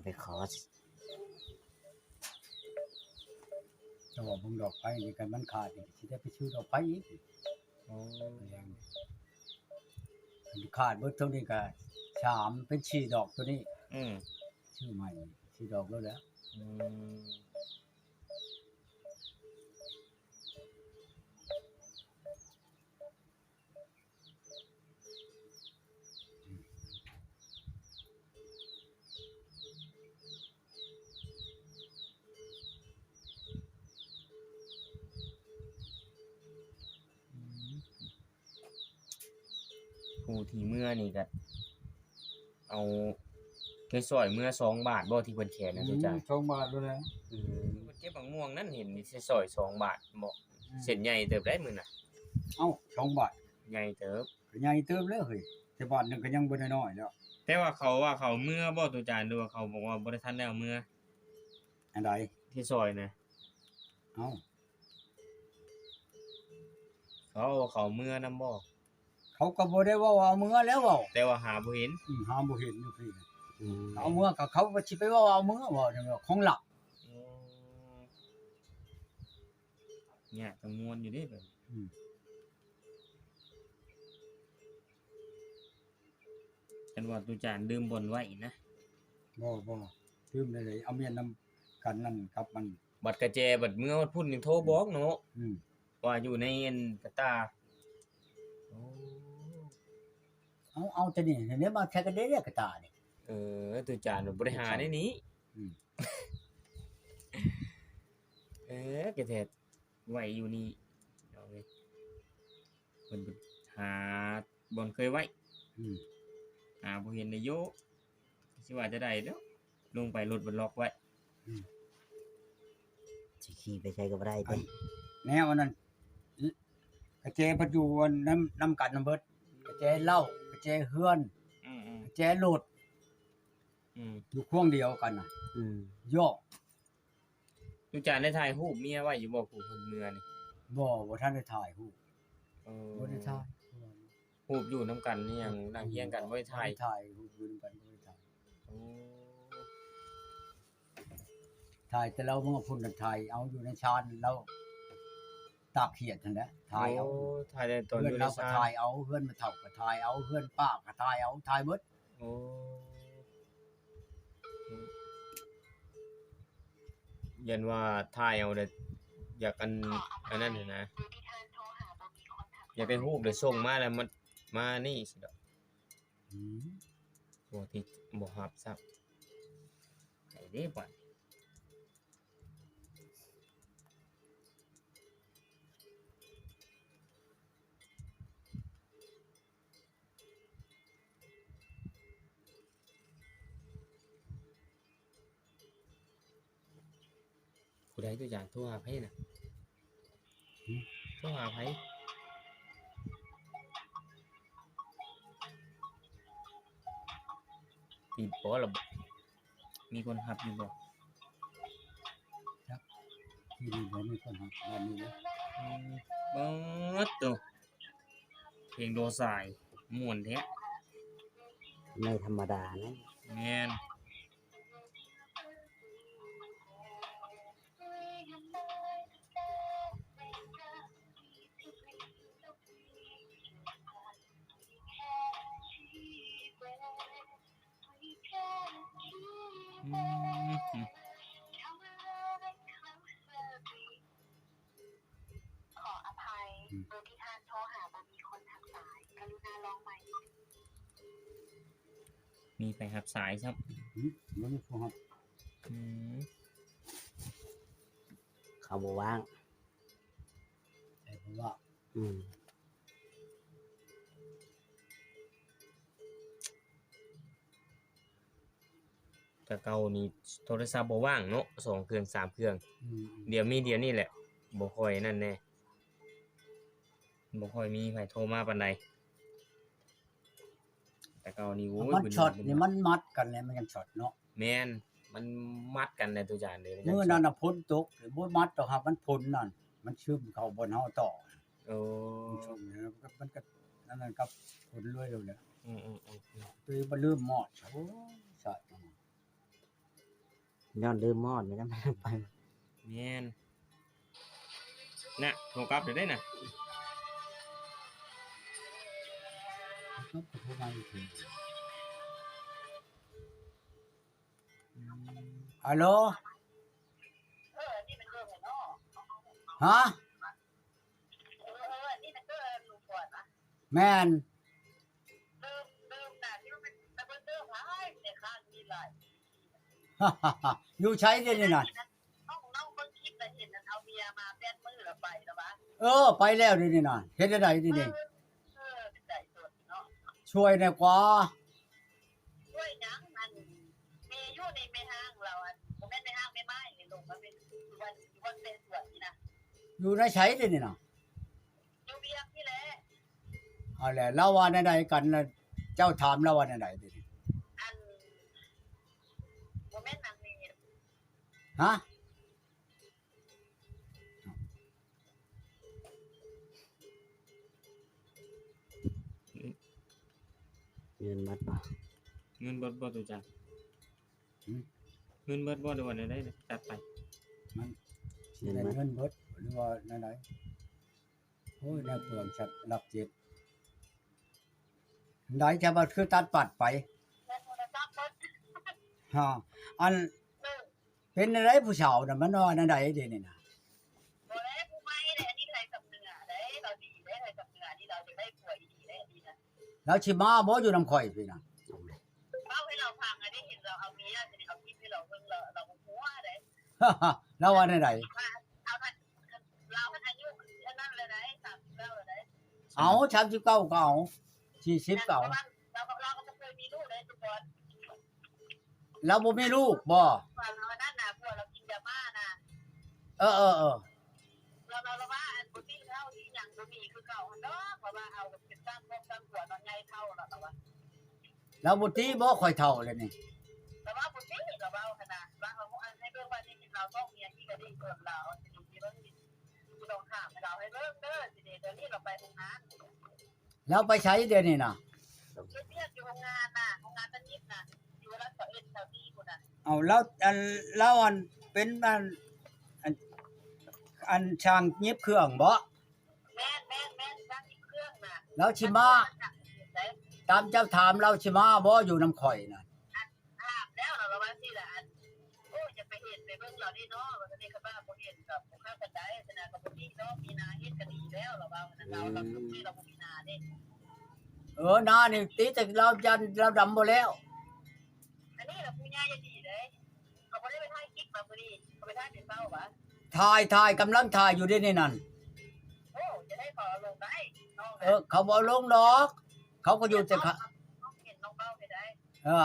ໄປຂໍ ແຕ່ວ່າເບິ່ງດອກໄຟນີ້ ຄັນມັນຂາດນີ້ ຊິໄດ້ໄປຊື້ດອກໄຟອີກ. ອໍ ມັນຂາດເບິດເທົ່ານີ້ກໍສາມ ເປັນສີ່ດອກໂຕນີ້. ອືມ ຊື້ໃໝ່ສີ່ດອກໂລດແຫຼະ. ອືມ. ຜູ້ທີ່ເມືອນີ້ກໍເອົາ ໄດ້ຊ່ອຍເມືອສອງບາດບໍ່ ທີ່ເພິ່ນແຂນນະ? ອືມ ອາຈານ ສອງບາດໂລດແຫຼະ. ອືມ ເພິ່ນເກັບໝາກມ່ວງນັ້ນ ເຫັນໄດ້ຊ່ອຍສອງບາດບໍ່? ອືມ ເສັ້ນໃຫຍ່ເຕີບໄດ໋ມື້ນະ. ເອົ້າ ສອງບາດ ໃຫຍ່ເຕີບ. ກໍໃຫຍ່ເຕີບແລ້ວເຮີ້ຍ ແຕ່ບາດໜຶ່ງກໍຍັງບໍ່ໄດ້ນ້ອຍແລ້ວ. ແຕ່ວ່າເຂົາວ່າເຂົາເມືອບໍ່ ໂຕຈານ ຫຼືວ່າເຂົາບອກວ່າບໍ່ໄດ້ທັນໄດ້ເອົາເມືອ? ອັນໃດ? ທີ່ຊ່ອຍນະ. ເອົ້າ ເຂົາວ່າເຂົາເມືອນຳບໍ່? ເຂົາກໍບໍ່ໄດ້ເວົ້າວ່າເອົາເມືອແລ້ວເວົ້າ ແຕ່ວ່າຫາບໍ່ເຫັນ. ອືມ ຫາບໍ່ເຫັນຢູ່ພີ້ນະ. ອືມ ເອົາເມືອກໍເຂົາວ່າຊິໄປເວົ້າວ່າເອົາເມືອ ເວົ້າແນວຂອງລັບ. ອືມ ຍາກກັງວົນຢູ່ເດ້ແບບນີ້. ອືມ ຄັນວ່າຕຸຈານດື່ມບ່ອນໄວ້ນະ. ບໍ່ ບໍ່ ດື່ມໄດ້ໃດ ເອົາເມຍນຳກັນນັ້ນກັບມັນ. ບັດກະແຈ ບັດເມືອຮອດພຸ້ນຍັງໂທບອກເນາະ. ອືມ ວ່າຢູ່ໃນອັນກະຕ່າ. ໂອ້ ເອົາ ເອົາແຕ່ນີ້ ເອົາມາໃສ່ກັນເດ້ ກະຕ່ານີ້. ເອີ ຕຸຈານບໍ່ໄດ້ຫາໃນນີ້. ອືມ ເອີ ກະແທ້ ໄວ້ຢູ່ນີ້ ເອົາເວີຍ ເພິ່ນຫາບ່ອນເຄີຍໄວ້. ອືມ ຫາບໍ່ເຫັນໄດໂຍ ຊິວ່າຈະໄດ້ເນາະ ລົງໄປລົດມັນລັອກໄວ້. ອືມ ຊິຂີ່ໄປໃສກໍບໍ່ໄດ້ຕິ ອັນແນວອັນນັ້ນ ກະແຈເພິ່ນຢູ່ນຳ ນຳກັນນຳເບິດ ກະແຈເຫຼົ້າ ກະແຈເຮືອນ. ອືມໆ ກະແຈລົດ. ອືມ ຢູ່ພວງດຽວກັນນະ. ອືມ ຢອກ ຕຸຈານໄດ້ຖ່າຍຮູບເມຍໄວ້ຢູ່ບໍ່ ຜູ້ເພິ່ນເມືອນີ້? ບໍ່ ບໍ່ທັນໄດ້ຖ່າຍຮູບ. ເອີ ບໍ່ໄດ້ຖ່າຍ ຮູບຢູ່ນຳກັນນີ້ຫຍັງ ນັ່ງຮຽງກັນ ບໍ່ໄດ້ຖ່າຍ. ບໍ່ໄດ້ຖ່າຍ ຮູບຢູ່ນຳກັນບໍ່ໄດ້ຖ່າຍ. ໂອ້ ຖ່າຍແຕ່ລາວເມືອພຸ້ນ ຖ່າຍເອົາຢູ່ໃນຊານລາວຕາກຂຽດຫັ້ນແຫຼະ ຖ່າຍເອົາ. ໂອ້ ຖ່າຍແຕ່ຕອນຢູ່ໃນຊານ ເຮືອນລາວກໍຖ່າຍເອົາ ເຮືອນແມ່ເຖົ້າກໍຖ່າຍເອົາ ເຮືອນປ້າກໍຖ່າຍເອົາ ຖ່າຍເບິດ. ໂອ້ ຢ້ານວ່າຖ່າຍເອົາແລ້ວ ຢາກອັນ ອັນນັ້ນຫັ້ນນະ ຢາກໄດ້ຮູບແລ້ວສົ່ງມາແລ້ວ ມາ ມານີ້ຊິດອກ. ອືມ ໂອ້ ທີ່ບໍ່ຮັບຊ້ຳ ໃຜເດ້ບັດ. ຜູ້ໃດຕົວຢ່າງ ໂທຫາໃຜນະ? ຫຶ? ໂທຫາໃຜ? ຕິດບໍ່ລະ? ມີຄົນຮັບຢູ່ບໍ່? ຈັກ ທີ່ນີ້ບໍ່ມີຄົນຮັບ ບ້ານນີ້ເດ້. ອືມ ເບິດໂຕ ເພງໂດສາຍ ມ່ວນແທ້ ໄມ່ທຳມະດານະ. ແມ່ນ. ອືມ ຂໍອະໄພ ອືມ ເບີທີ່ທ່ານໂທຫາບໍ່ມີຄົນຮັບສາຍ ກະລຸນາລອງໃໝ່. ມີໃຜຮັບສາຍຊ້ຳ? ອືມ ບໍ່ມີຜູ້ຮັບ. ອືມ ເຂົາບໍ່ວ່າງ. ໃຜບໍ່ວ່າງ? ອືມ ແຕ່ເກົ່ານີ້ໂທລະສັບບໍ່ວ່າງເນາະ ສອງເຄື່ອງສາມເຄື່ອງ. ອືມ ດຽວມີດຽວນີ້ແຫຼະ ບໍ່ຄ່ອຍນັ້ນແດ່ ບໍ່ຄ່ອຍມີໃຜໂທມາປານໃດ. ແຕ່ເກົ່ານີ້ ໂອ້ຍ ມັນຊັອດນີ້ ມັນມັດກັນແຫຼະ ມັນຈັ່ງຊັອດເນາະ. ແມ່ນ ມັນມັດກັນແຫຼະ ໂຕຈານເອີຍ. ມື້ນັ້ນນະຝົນຕົກ ບໍ່ມັດດອກ ຫາກມັນຝົນນັ້ນ ມັນຊຶມເຂົ້າບ່ອນເຮົາຕໍ່. ໂອ້ ມັນຊົນ ມັນກໍ ມັນກໍອັນນັ້ນກັບຝົນເລີຍແຫຼະ. ອືມໆໆ ໂຕບໍ່ລືມມອດ. ໂອ້ ສາດ. ຍ້ອນລືມມອດນີ້ນະ ໄປ ແມ່ນ ນະ ໂທກັບແລ້ວເດ້ນະ. ອາໂລ ຮະ? ແມ່ນ ຢູ່ໃສດຽວນີ້ນະ? ເອີ ໄປແລ້ວດຽວນີ້ນະ. ເຮັດແນວໃດດຽວນີ້? ຊ່ວຍແດ່ກວ່າ. ຊ່ວຍຫຍັງ? ອັນ ແມ່ຢູ່ໃນແມ່ຮ້າງລາວ ອັນ ບໍ່ແມ່ນແມ່ຮ້າງ ແມ່ໝ້າຍນີ້ ລົງມາເປັນຢູ່ວັດ ຢູ່ວັດແມ່ສວນນີ້ນະ. ຢູ່ໃນໃສດຽວນີ້ນະ? ຢູ່ວຽງນີ້ແຫຼະ. ເອົາແຫຼະ ລາວວ່າແນວໃດກັນລະ? ເຈົ້າຖາມລາວວ່າແນວໃດດຽວນີ້? ອັນ ບໍ່ແມ່ນນາງເມ. ຮະ? ເງິນໝົດບໍ່? ເງິນເບິດບໍ່ ຕູຈັນ? ຫືມ? ເງິນເບິດບໍ່ ຫຼືວ່າແນວໃດຕັດໄປ? ມັນຊິແມ່ນເງິນເບິດ ເງິນເບິດ ຫຼືວ່າແນວໃດ? ໂອ້ຍ ແນວເປືອງຊັດຫຼັກເຈັດ ໄດ້ແຕ່ວ່າຄືຕັດປັດໄປ. ຮະ ອັນ ເອີ ເປັນແນວໃດຜູ້ສາວນະ ມັນວ່າແນວໃດດຽວນີ້ນະ? ບໍ່ໄດ້ ຜູ້ໃໝ່ເດ້ ອັນນີ້ໄທສຳເໜືອເດ້ ລາວດີເດ້ ໄທສຳເໜືອນີ້ ລາວຈະໄດ້ຜົວອີ່ຫຼີເດ້ ອັນນີ້ນະ. ລາວຊິມາບໍ່ ຢູ່ນຳຂ້ອຍພີ້ນະ? ເວົ້າໃຫ້ລາວຟັງ ອັນນີ້ເຫັນລາວເອົາເມຍ ຊິໄດ້ເອົາຄລິບໃຫ້ລາວເບິ່ງ ລາວ ລາວບໍ່ຫົວເດ້. ລາວວ່າແນວໃດ? ລາວ ລາວ ລາວ ລາວອາຍຸເທົ່ານັ້ນແຫຼະໃດ໋ ສາມສິບເກົ້າແລ້ວໃດ໋. ເອົາ ສາມສິບເກົ້າກໍເອົາ ສີ່ສິບກໍເອົາ. ລາວ ລາວ ລາວກໍບໍ່ເຄີຍມີລູກເດ້ ແຕ່ກ່ອນ. ລາວບໍ່ມີລູກບໍ່? ອັນນັ້ນນະ ຜົວລາວກິນຢາມ້ານະ. ເອີໆໆ. ລາວ ລາວ ລາວວ່າ ອັນ ບໍ່ຕິລາວອີຫຍັງບໍ່ມີຄືເກົ່າຫັ້ນດອກ ລາວວ່າເອົາເປັນສ້າງຄອບສ້າງຄົວຕອນໃຫຍ່ເຖົ້າລະ ລາວວ່າ. ລາວບໍ່ຕິບໍ່ ຂ້ອຍເຖົ້າແລ້ວນີ້? ລາວວ່າບໍ່ຕິ ລາວເວົ້າຫັ້ນນະ ວ່າເຮົາ ອັນ ໃຫ້ເບິ່ງວ່ານີ້ລາວທ້ອງເມຍອີກກໍດີ ສ່ວນລາວຊິລົງຊິເບິ່ງ ຊິລອງຖາມລາວໃຫ້ເບິ່ງເດີ ຊິເດ ດຽວນີ້ລາວໄປໂຮງງານ. ລາວໄປໃສດຽວນີ້ນະ? ເຮັດວຽກຢູ່ໂຮງງານນະ ໂຮງງານຕະໜິດນະ ຢູ່ຫຼັກຊາວເອັດ ຊາວສີ່ພຸ້ນນະ. ເອົາ ລາວ ອັນ ລາວ ອັນ ເປັນ ອັນ ອັນ ອັນຊ່າງຫຍິບເຄື່ອງບໍ? ແມ່ນໆໆ ຊ່າງຫຍິບເຄື່ອງນະ. ລາວຊິມາ ຕາມເຈົ້າຖາມ ລາວຊິມາບໍ່ ຢູ່ນຳຂ້ອຍນະ? ອັນ ຖາມແລ້ວ ລາວວ່າຊີ້ລະ ອັນ ໂອ້ຍ ຢາກໄປເຫັນໄປເບິ່ງລາວເດ້ເນາະ ວ່າຊັ້ນເດ ຄັນວ່າບໍ່ເຫັນກໍບໍ່ຄັກປານໃດ ຊະນະ ກໍບໍ່ຕິເນາະ ມີນາເຮັດກໍດີແລ້ວ ລາວວ່າ ລາວ ລາວ ລາວບໍ່ມີນາເດ້. ເອີ ນານີ້ຕິ ແຕ່ລາວຢ້ານລາວດຳບໍ່ແລ້ວ. ອັນນີ້ລະຜູ້ໃຫຍ່ໃຈດີເດ້ ເຂົາບໍ່ໄດ້ໄປຖ່າຍຄລິບມາມື້ນີ້ ເຂົາໄປຖ່າຍແຕ່ເຊົ້າຫວາ? ຖ່າຍ ຖ່າຍ ກຳລັງຖ່າຍຢູ່ເດ້ນີ້ນັ້ນ. ໂອ້ ຈະໄດ້ເຂົາເອົາລົງໄດ້ເນາະ. ເອີ ເຂົາບໍ່ເອົາລົງດອກ ເຂົາກໍຢູ່ແຕ່ຂະ ເຫັນນ້ອງເວົ້າໄດ້. ເອີ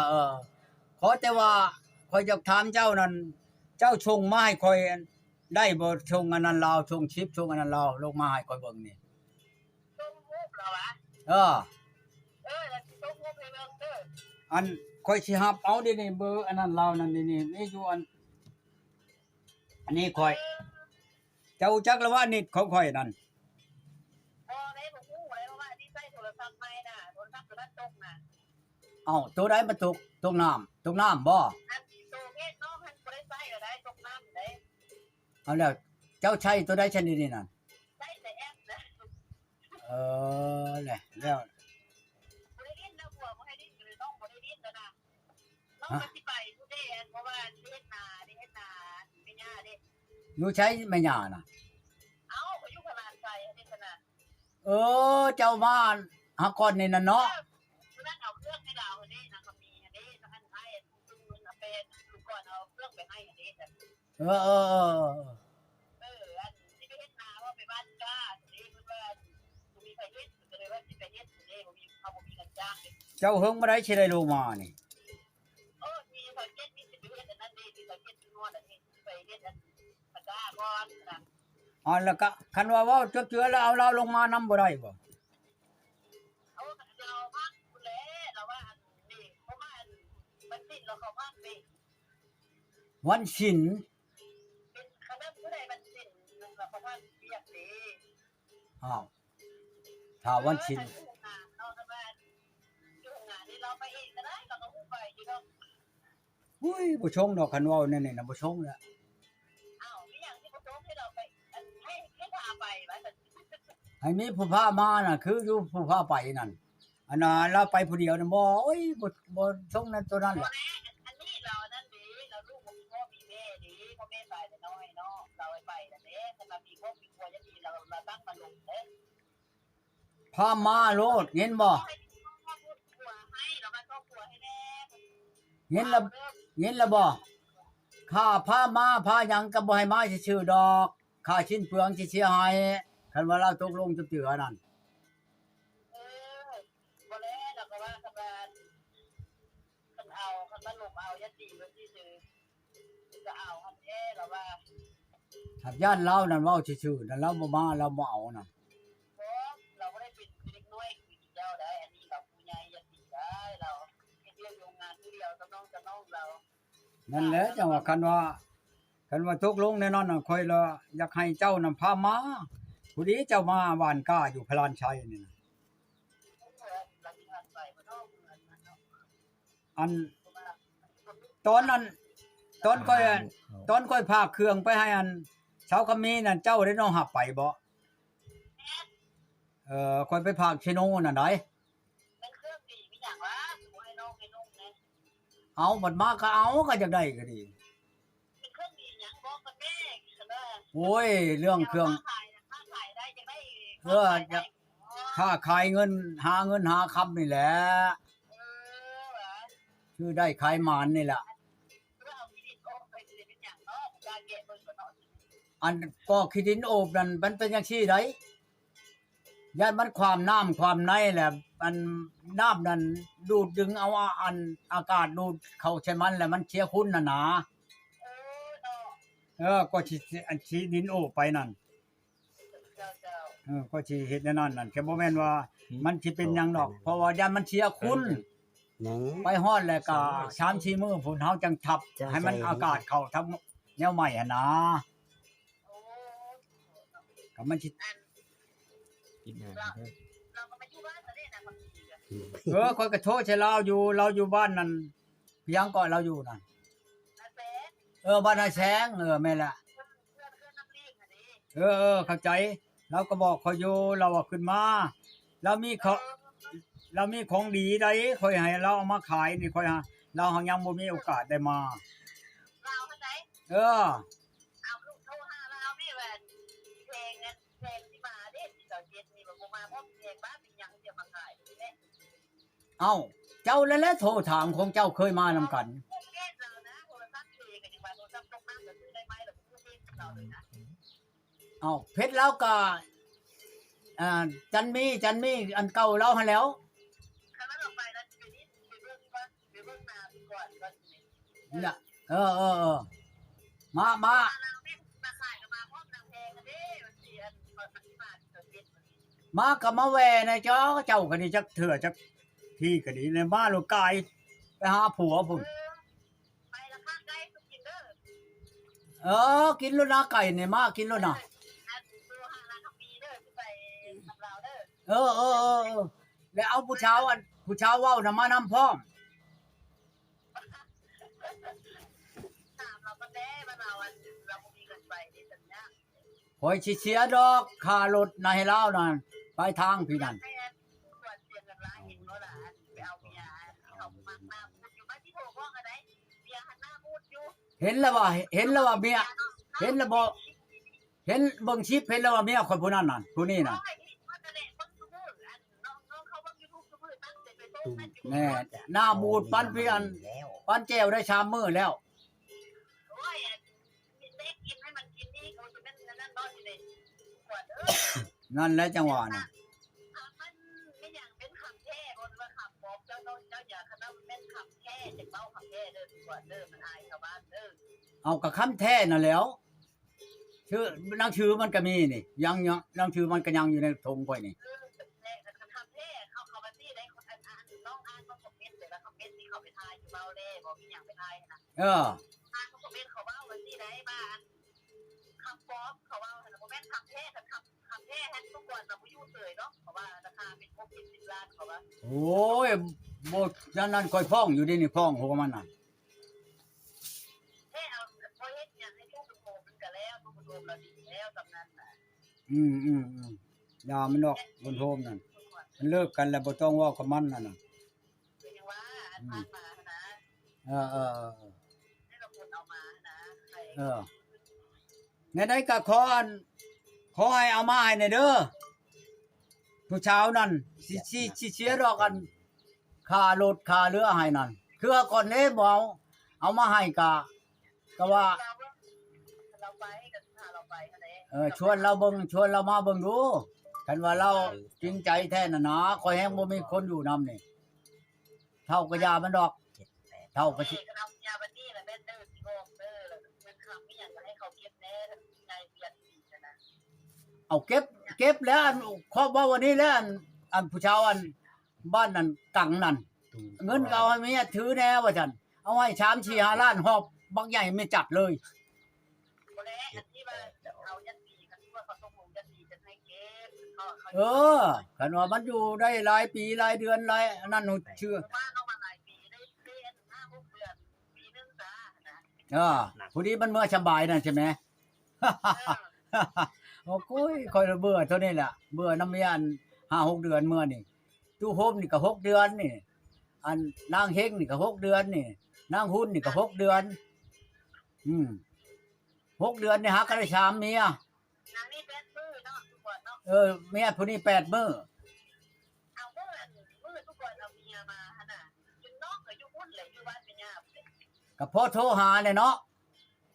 ໆ ຂໍແຕ່ວ່າຂ້ອຍຢາກຖາມເຈົ້ານັ້ນ ເຈົ້າສົ່ງມາໃຫ້ຂ້ອຍໄດ້ບໍ່? ສົ່ງອັນນັ້ນລາວ ສົ່ງຄລິບ ສົ່ງອັນນັ້ນລາວ ລົງມາໃຫ້ຂ້ອຍເບິ່ງນີ້. ສົ່ງຮູບລາວຫວາ? ເອີ ເອີ ລະຊິສົ່ງຮູບໃຫ້ເບິ່ງເດີ. ອັນ ຂ້ອຍຊິຮັບເອົາເດນີ້ ເບີອັນນັ້ນລາວນັ້ນເດນີ້ ມີຢູ່ອັນ ອັນນີ້ຂ້ອຍ ເອີ ເຈົ້າຮູ້ຈັກລະວ່າເນັດຂອງຂ້ອຍນັ້ນ? ບໍ່ເດ້ ບໍ່ຮູ້ເດ້ ເພາະວ່າອັນນີ້ໃຊ້ໂທລະສັບໃໝ່ນະ ໂທລະສັບໂຕນັ້ນຕົກນະ. ເອົ້າ ໂຕໃດມັນຕົກ? ຕົກນ້ຳ ຕົກນ້ຳບໍ່? ອັນໂຕເພຈນ້ອງຫັ້ນບໍ່ໄດ້ໃຊ້ລະໄດ໋ ຕົກນ້ຳເດ້. ເອົາແລ້ວ ເຈົ້າໃຊ້ໂຕໃດຊັ້ນດຽວນີ້ນັ້ນ? ໃຊ້ແຕ່ແອັບນະ. ເອີ ແລ້ວ ແລ້ວ ບໍ່ໄດ້ຫຼິ້ນນະ ຜົວບໍ່ໃຫ້ຫຼິ້ນ ກໍເລີຍນ້ອງບໍ່ໄດ້ຫຼິ້ນແລ້ວນະ. ນ້ອງກໍຊິໄປພຸ້ນເດ້ ອັນ ເພາະວ່າຊິເຮັດນາເດ້ ເຮັດນາແມ່ຍ່າເດ້. ຢູ່ໃສແມ່ຍ່ານະ? ເອົ້າ ກໍຢູ່ພະລານໄຊຫັ້ນເດ້ຊັ້ນນະ. ເອີ ເຈົ້າມາຫາກ່ອນນີ້ນະເນາະ. ເອີ ມື້ນັ້ນເອົາເຄື່ອງໃຫ້ລາວຫັ້ນເດ້ ນາງຄຳມີຫັ້ນເດ້ ອັນອ້າຍ ອັນ ເພິ່ນເອົາໄປ ມື້ກ່ອນເອົາເຄື່ອງໄປໃຫ້ຫັ້ນເດ້. ເອີໆໆ ເອີ ອັນຊິໄປເຮັດນາ ວ່າໄປບ້ານກາເດ້ ເພິ່ນວ່າບໍ່ມີໃຜເຮັດ ກໍເລີຍວ່າຊິໄປເຮັດເດ້ ບໍ່ມີ ເຮົາບໍ່ມີເງິນຈ້າງເດ້. ເຈົ້າເຫິງບໍ່ໄດ້ຊິໄດ້ລົງມານີ້? ໂອ້ ມີຊາວເຈັດ ມີຊິໄປເຮັດອັນນັ້ນເດ້ ມີຊາວເຈັດ ຊິຮອດອັນນີ້ ຊິໄປເຮັດອັນຕະກ້າກ່ອນນະ. ອໍ ແລ້ວກະຄັນວ່າເວົ້າເຈື່ອໆ ແລ້ວເອົາລາວລົງມານຳບໍ່ໄດ້ບໍ່? ໂອ້ ລາວພັກພຸ້ນແຫຼະ ລາວວ່າອັນນີ້ ເພາະວ່າອັນວັນສິນລາວເຂົ້າພັກເດ້. ວັນສິນ? ເປັນ ຄັນວ່າມື້ໃດວັນສິນລາວເຂົ້າພັກວຽກເດ້. ອ້າວ ຖ້າວັນສິນ ເອີ ຄັນຢູ່ໂຮງງານເນາະ ຄັນວ່າຢູ່ໂຮງງານນີ້ລາວໄປເອງກໍໄດ້ ລາວກໍຮູ້ໄປຢູ່ດອກ. ໂອ້ຍ ບໍ່ຊົງດອກ ຄັນເວົ້າແນວນີ້ນະ ບໍ່ຊົງແລ້ວ. ອ້າວ ມີຫຍັງທີ່ບໍ່ຊົງ ໃຫ້ເຮົາໄປ ອັນ ໃຫ້ ໃຫ້ພາໄປວ່າຊັ້ນ ໃຫ້ມີຜູ້ພາມານະ ຄືຢູ່ຜູ້ພາໄປນັ້ນ. ອັນນັ້ນລາວໄປຜູ້ດຽວນະ ບໍ່ ໂອ້ຍ ບໍ່ ບໍ່ຊົງນັ້ນໂຕນັ້ນແຫຼະ. ອັນນີ້ລາວອັນນັ້ນເດ້ ລາວລູກບໍ່ມີພໍ່ມີແມ່ເດ້ ພໍ່ແມ່ຕາຍແຕ່ນ້ອຍເນາະ ລາວໄປນັ້ນເດ້ ຄັນວ່າມີຄອບມີຄົວຈັກທີ ລາວ ລາວຕັ້ງມາລົງເດ້. ພາມາໂລດ ເຫັນບໍ່? ເຫັນລະ ເຫັນລະບໍ່? ຂ້າພາມາພາຫຍັງກໍບໍ່ໃຫ້ມາຊື່ໆດອກ ຄ່າຊິ້ນເປືອງຊິເສຍໃຫ້ ຄັນວ່າລາວຕົກລົງຈັກເທື່ອນັ້ນ. ເອີ ບໍ່ແລ້ວ ລາວກໍວ່າຄັນວ່າ ຄັນເອົາ ຄັນມາລົມເອົາ ຢ່າຕີວ່າຊິຊື້ ກໍເອົາຫັ້ນແທ້ລາວວ່າ. ຫາກຢ້ານລາວນັ້ນເວົ້າຊື່ໆ ນັ້ນລາວບໍ່ມາ ລາວບໍ່ເອົານັ້ນ. ບໍ່ ລາວບໍ່ໄດ້ເປັນຄືເດັກນ້ອຍຄືເຈົ້າໃດ໋ ອັນນີ້ລາວຜູ້ໃຫຍ່ ຢ່າຕີໄດ໋ ລາວເຮັດວຽກໂຮງງານຜູ້ດຽວ ກັບນ້ອງ ກັບນ້ອງລາວ. ນັ້ນແຫຼະ ຈັ່ງວ່າ ຄັນວ່າ ຄັນວ່າຕົກລົງແນວນັ້ນນະ ຂ້ອຍລະຢາກໃຫ້ເຈົ້ານຳພາມາ ພໍດີເຈົ້າມາຫວ່ານກ້າຢູ່ພະລານໄຊນີ້ນະ. ອັນ ຕອນນັ້ນ ຕອນຂ້ອຍ ຕອນຂ້ອຍພາກເຄື່ອງໄປໃຫ້ອັນ ຊາວຄຳມີນັ້ນ ເຈົ້າໄດ້ນ້ອງຮັບໄປບໍ່? ເອີ ຂ້ອຍໄປພາກເຊໂນນັ້ນໃດ໋. ເອົາ ບັດມາກໍເອົາ ກໍຢາກໄດ້ກໍດີ. ໂອ້ຍ ເລື່ອງເຄື່ອງ ເອີ ຄ້າຂາຍເງິນ ຫາເງິນຫາຄຳນີ້ແຫຼະ ຊື້ໄດ້ຂາຍໝານນີ້ແຫຼະ. ອັນກໍຂີ້ດິນໂອບນັ້ນ ມັນເປັນຈັ່ງຊີ້ໃດ໋ ຢ້ານມັນຄວາມນ້ຳຄວາມໃນແຫຼະ ອັນນ້ຳນັ້ນດູດດຶງເອົາ ອາ ອັນອາກາດດູດເຂົ້າໃສ່ມັນ ແລ້ວມັນເສຍຄຸນຫັ້ນນາ. ເອີ ກໍຊິ ອັນຂີ້ດິນໂອບໄປນັ້ນ ເອີ ກໍຊິເຮັດແນວນັ້ນນັ້ນ ກໍບໍ່ແມ່ນວ່າມັນຊິເປັນຫຍັງດອກ ເພາະວ່າຢ້ານມັນເສຍຄຸນ ໄປຮອດແລ້ວກໍສາມສີ່ມື້ພຸ້ນ ເຮົາຈັ່ງທັບໃຫ້ມັນອາກາດເຂົ້າທັງແນວໃໝ່ຫັ້ນນາ. ກໍມັນຊິ ເອີ ຂ້ອຍກໍໂທໃສ່ລາວຢູ່ ລາວຢູ່ບ້ານນັ້ນ ຫຍັງເກາະ ລາວຢູ່ນັ້ນ ເອີ ບ້ານນາແຊງ ເອີ ແມ່ນລະ ເອີ ເອີ ເຂົ້າໃຈ ລາວກໍບອກຂ້ອຍຢູ່ ລາວວ່າຂຶ້ນມາ ລາວມີຂອງ ລາວມີຂອງດີໃດ໋ ຂ້ອຍໃຫ້ລາວເອົາມາຂາຍນີ້ ຂ້ອຍຫາ ລາວຫາກຍັງບໍ່ມີໂອກາດໄດ້ມາ ລາວຫັ້ນໃດ ເອີ ເອົາ ໂທຫາລາວແມ່ ວ່າແພງ ແພງຊິມາເດ້ ສີ່ເກົ້າເຈັດນີ້ ບໍ່ມາ ເພາະແພງບ້ານເປັນຫຍັງຊິເອົາມາຂາຍນີ້ແຫຼະ. ເອົ້າ ເຈົ້ານັ້ນແຫຼະໂທຖາມ ຂອງເຈົ້າເຄີຍມານຳກັນ. ເອົ້າ ເຟສລາວກະ ອ່າ ຈັນມີ ຈັນມີອັນເກົ່າລາວຫັ້ນແຫຼ້ວ. ເອີ ເອີ ເອີ ມາ ມາ ມາກໍມາແວ່ແດ່ເຈົ້າ ເຈົ້າກໍດີ ຈັກເທື່ອຈັກທີກໍດີ ແລ້ວມາໂລດກາຍໄປຫາຜົວພຸ້ນ. ເອີ ກິນໂລດນາ ໄກ່ນີ້ ມາກິນໂລດນາ. ເອີ ເອີ ເອີ ເອີ ແລ້ວເອົາຜູ້ສາວ ອັນ ຜູ້ສາວເວົ້ານຳ ມານຳພ້ອມ. ຂ້ອຍຊິເສຍດອກຄ່າລົດນະ ໃຫ້ລາວນັ້ນ ປາຍທາງພີ້ນັ້ນ. ເຫັນແລ້ວວ່າ ເຫັນແລ້ວວ່າເມຍ ເຫັນແລ້ວບໍ່ ເຫັນເບິ່ງຄລິບ ເຫັນແລ້ວວ່າເມຍຂ້ອຍຜູ້ນັ້ນນະ ຜູ້ນີ້ນະ. ແມ່ນ ໜ້າບູດ ປັນເພຍ ປັນແຈ່ວໄດ້ສາມມື້ແລ້ວ. ນັ້ນແຫຼະ ຈັ່ງວ່ານະ. ເອົາ ກະຄຳແທ້ນັ້ນແຫຼ້ວ ຊື່ ໜັງສືມັນກະມີນີ້ ຍັງ ຍັງ ໜັງສືມັນກະຍັງຢູ່ໃນຖົງຂ້ອຍນີ້. ເອີ ໂອ້ຍ ບໍ່ ອັນນັ້ນຂ້ອຍຟ້ອງຢູ່ເດນີ້ ຟ້ອງຫົວມັນນະ. ໂຮມລາວດີແລ້ວ ຕຳນານນະ ອືມໆໆ ຢ່າມັນດອກ ບຸນໂຮມນັ້ນ ມັນເລີກກັນແລ້ວ ບໍ່ຕ້ອງເວົ້າກັບມັນນັ້ນນະ ກໍຍັງວ່າ ອັນ ອືມ ຜ່ານມາຫັ້ນນະ ເອີໆໆ ໃຫ້ລາງຄົນເອົາມາຫັ້ນນະ ໃຫ້ ເອີ ແນວໃດກໍຂໍອັນ ຂໍໃຫ້ເອົາມາໃຫ້ແດ່ເດີ ຜູ້ຊາວນັ້ນ ຊິ ຊິ ຊິເສຍດອກ ອັນ ຄ່າລົດຄ່າເຮືອໃຫ້ນັ້ນ ເຄືອກ່ອນເດ້ ບໍ່ເອົາ ເອົາມາໃຫ້ກະ ກະວ່າ ລາວໄປ ກໍຊິພາລາວໄປຫັ້ນແຫຼະ ເອີ ຊວນລາວເບິ່ງ ຊວນລາວມາເບິ່ງດູ ຄັນວ່າລາວຈິງໃຈແທ້ນັ້ນນະ ຂ້ອຍແຮງບໍ່ມີຄົນຢູ່ນຳນີ້ ເຖົ້າກໍຢ່າມັນດອກ ເຖົ້າກໍຊິ ເອີ ຄັນເອົາເມຍບັດນີ້ລະແມ່ນເດີ ຊິບອກເດີ ເງິນຄຳອີ່ຫຍັງກໍໃຫ້ເຂົາເກັບແດ່ ໃຫຍ່ເປັນປີຫັ້ນນະ ເອົາເກັບ ເກັບແລ້ວ ອັນ ຄອບເວົ້າອັນນີ້ແລ້ວ ອັນ ອັນຜູ້ຊາວ ອັນ ບ້ານນັ້ນກັງນັ້ນ ເງິນກໍເອົາໃຫ້ເມຍຖືແດ່ວ່າຊັ້ນ ເອົາໃຫ້ສາມສີ່ຫ້າລ້ານ ຫອບບັກໃຫຍ່ແມ່ຈັດເລີຍ ບໍ່ແລ້ວ ອັນທີ່ວ່າເອົາຈັກປີ ຄັນທີ່ວ່າເຂົາຕົກລົງຈັກປີ ຈະໃຫ້ເກັບ ເຂົາ ເຂົາ ເອີ ຄັນວ່າມັນຢູ່ໄດ້ຫຼາຍປີຫຼາຍເດືອນຫຼາຍອັນນັ້ນ ເຊື່ອ ວ່າເນາະ ວ່າຫຼາຍປີ ໄດ້ ໄດ້ຫ້າຫົກເດືອນ ປີໜຶ່ງຊະນະ ເອີ ພໍດີມັນເມືອສຳບາຍນັ້ນໃຊ່ໄໝ? ເອີ ໂອ້ຍ ຂ້ອຍລະເບື່ອເທົ່ານີ້ແຫຼະ ເບື່ອນຳເມຍອັນຫ້າຫົກເດືອນເມືອນີ້ ຕູ້ໂຮມນີ້ກໍຫົກເດືອນນີ້ ອັນນາງເຮັງນີ້ກໍຫົກເດືອນນີ້ ນາງຮຸນນີ້ກໍຫົກເດືອນ ອືມ ຫົກເດືອນນີ້ຫາກໍໄດ້ສາມເມຍ ນາງນີ້ແປດມື້ເນາະ ທຸກຄົນເນາະ ເອີ ເມຍຜູ້ນີ້ແປດມື້ ເອົາມື້ ມື້ທຸກຄົນເອົາເມຍມາຫັ້ນນະ ຈົນນ້ອງກໍຢູ່ພຸ້ນແຫຼະ ຢູ່ບ້ານແມ່ຍ່າພຸ້ນແຫຼະ ກໍພໍໂທຫາແຫຼະເນາະ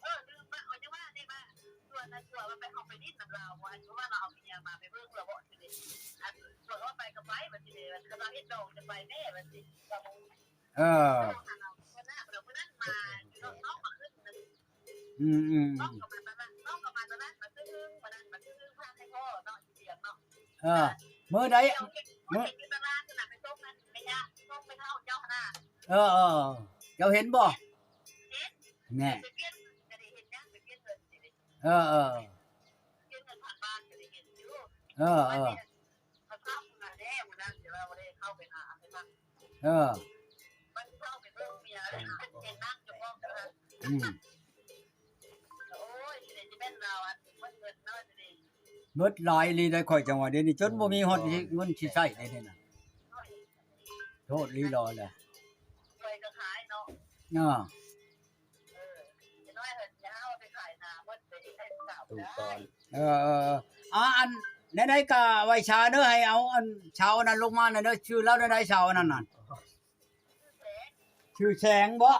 ເອີ ລືມວ່າ ເອີ ຍັງວ່ານີ້ວ່າ ຊວນ ຊວນວ່າໄປ ເຮົາໄປຫຼິ້ນນຳລາວບໍ່ ອັນວ່າລາວເອົາເມຍມາ ໄປເບິ່ງລາວບໍ່ ຊິໄດ້ ອັນ ຊວນວ່າໄປກໍໄປ ວ່າຊິໄດ້ ຄັນລາວເຮັດດອງຈະໄປແດ່ ວ່າຊິ ເອີ ມື້ນັ້ນມາຢູ່ເນາະ ນ້ອງມາຂຶ້ນ ອືມໆໆ ນ້ອງກໍມາຕະຫຼາດ ນ້ອງກໍມາຕະຫຼາດ ມາຊື້ຫຶ້ງ ມື້ນັ້ນມາຊື້ຫຶ້ງ ພາໃຫ້ພໍ່ເນາະ ຢູ່ວຽງເນາະ ເອີ ມື້ໃດ ເຈົ້າເຫັນ ມື້ ເຫັນຢູ່ຕະຫຼາດຫັ້ນນະ ໄປສົ່ງນັ້ນ ແມ່ຍ່າ ສົ່ງແມ່ເຖົ້າເຈົ້າຫັ້ນນະ ເອີໆ ເຈົ້າເຫັນບໍ່? ເຫັນ ແນ່ ໄປປ່ຽນ ກໍໄດ້ເຫັນຫຍັງ ໄປປ່ຽນເງິນ ເອີໆ ປ່ຽນເງິນຜ່ານບ້ານ ກໍໄດ້ເຫັນຢູ່ ເອີໆ ເຂົາເຊົ່າມາແດ່ ມື້ນັ້ນ ແຕ່ວ່າບໍ່ໄດ້ເຂົ້າໄປຫາ ໄປ ເອີ ມັນເຂົ້າໄປເບິ່ງເມຍ ເຫັນນັ່ງຢູ່ຫ້ອງ ອືມ ໂອ້ຍ ຊິໄດ້ ຊິແມ່ນລາວ ອັນ ເບິດເງິນເນາະ ຊິໄດ້ ເບິດຫຼາຍອີ່ຫຼີໄດ໋ ຂ້ອຍຈັ່ງວ່າ ດຽວນີ້ຈົນບໍ່ມີຮອດເງິນຊິໃຊ້ໄດ໋ ດຽວນີ້ນະ ໂທດອີ່ຫຼີຫຼໍແຫຼະ ຂ້ອຍກໍຂາຍເນາະ ເອີ ເອີ ເອີ ອັນ ແນວໃດກໍໄວ້ຊາເດີ ໃຫ້ເອົາ ອັນ ຊາວອັນນັ້ນລົງມາແດ່ເດີ ຊື່ລາວແນວໃດ ຊາວອັນນັ້ນນະ ຊື່ແສງບໍ?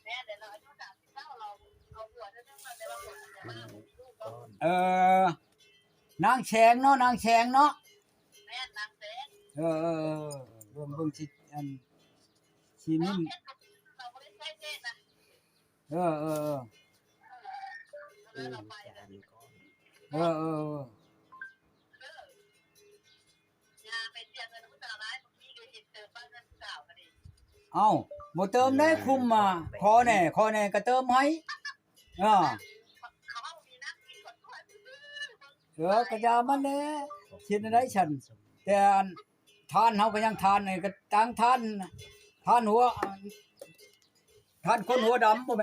ແມ່ນແຫຼະ ລາວອາຍຸສາມສິບເກົ້າ ລາວເອົາຜົວເທື່ອໜຶ່ງແລ້ວ ແຕ່ວ່າຜົວຍັງບໍ່ມີລູກເນາະ ເອີ ນາງແສງເນາະ ນາງແສງເນາະ ແມ່ນ ນາງແສງ ເອີໆໆ ເບິ່ງ ເບິ່ງຊິ ອັນ ຊິ ລາວເຮັດ ລາວບໍ່ໄດ້ໃຊ້ເຟສນະ ເອີໆໆ ເອີ ເອີ ເອີ ເອີ ເອີ ຢ່າໄປເສຍເງິນຜູ້ສາວຫຼາຍ ບາງທີກໍເຫັນເຕີມບ້ານເຮືອນຜູ້ສາວກໍດີ ເອົ້າ ບໍ່ເຕີມໄດ້ ຄຸມມາ ຂໍແດ່ ຂໍແດ່ກໍເຕີມໃຫ້ ເອີ ເຂົາເວົ້າມີນຳ ມີຄົນຕົວະຊື່ໆ ເອີ ກໍຢ່າມັນແຫຼະ ເຮັດແນວໃດຊັ້ນ ແຕ່ອັນ ທ່ານເຮົາກໍຍັງທ່ານ ກໍຕັ້ງທ່ານ ທ່ານຫົວ ທ່ານຄົນຫົວດຳ ບໍ່ແມ່